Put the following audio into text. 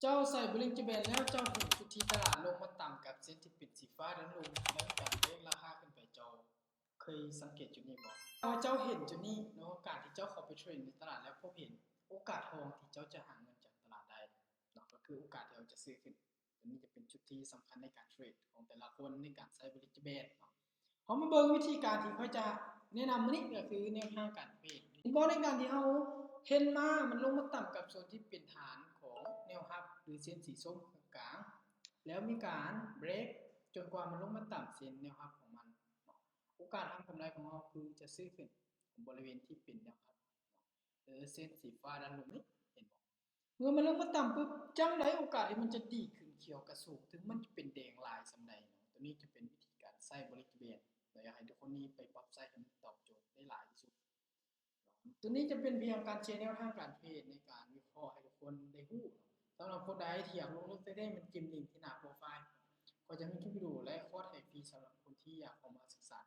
ເຈົ້າໃສ່ Bollinger Band ແລ້ວ ເຈົ້າເຫັນຈຸດທີ່ຕະຫຼາດລົງມາຕ່ຳກັບເສັ້ນທີ່ເປັນສີຟ້າດ້ານລຸ່ມ ແລ້ວມີການເບຣກລາຄາຂຶ້ນໄປ ເຈົ້າເຄີຍສັງເກດຈຸດນີ້ບໍ່? ຖ້າວ່າເຈົ້າເຫັນຈຸດນີ້ເນາະ ການທີ່ເຈົ້າເຂົ້າໄປເທຣດໃນຕະຫຼາດແລ້ວພົບເຫັນໂອກາດທອງທີ່ເຈົ້າຈະຫາເງິນຈາກຕະຫຼາດໄດ້ເນາະ ກໍຄືໂອກາດທີ່ເຮົາຈະຊື້ຂຶ້ນ. ຕົວນີ້ຈະເປັນຈຸດທີ່ສຳຄັນໃນການເທຣດຂອງແຕ່ລະຄົນໃນການໃຊ້ Bollinger Band ເນາະ. ເຮົາມາເບິ່ງວິທີການທີ່ຂ້ອຍຈະແນະນຳມື້ນີ້ ກໍຄືແນວທາງການເທຣດ. ເຫັນບໍ່ ໃນການທີ່ເຮົາເຫັນມາ ມັນລົງມາຕ່ຳກັບໂຊນທີ່ເປັນຖານຂອງແນວຮັບ ຫຼື ເສັ້ນສີສົ້ມກາງໆ ແລ້ວມີການເບຣກຈົນກວ່າມັນລົງມາຕ່ຳເສັ້ນແນວຮັບຂອງມັນເນາະ. ໂອກາດທຳກຳໄລຂອງເຮົາຄືຈະຊື້ຂຶ້ນບໍລິເວນທີ່ເປັນແນວຮັບເນາະ ຫຼື ເສັ້ນສີຟ້າດ້ານລຸ່ມນີ້ ເຫັນບໍ່? ເມື່ອມັນລົງມາຕ່ຳປຶບ ຈັ່ງໃດໂອກາດທີ່ມັນຈະດີດຂຶ້ນຂຽວກະສູງ ເຖິງມັນຈະເປັນແດງຫຼາຍສ່ຳໃດເນາະ. ຕົວນີ້ຈະເປັນວິທີການໃຊ້ Bollinger Band ແລະ ຢາກໃຫ້ທຸກຄົນນີ້ໄປປັບໃຊ້ໃຫ້ມັນຕອບໂຈດໄດ້ຫຼາຍທີ່ສຸດ. ຕົວນີ້ຈະເປັນພຽງການແຊແນວທາງການເທຣດໃນການວິເຄາະໃຫ້ທຸກຄົນໄດ້ຮູ້. ສຳລັບຄົນໃດທີ່ຢາກລົງເລິກແທ້ໆ ແມ່ນຈິ້ມລິ້ງທີ່ໜ້າໂປຣໄຟລ໌. ຂ້ອຍຈະມີຄລິບວິດີໂອ ແລະ ຄອດໃຫ້ຟຣີສຳລັບຄົນທີ່ຢາກເຂົ້າມາສຶກສາ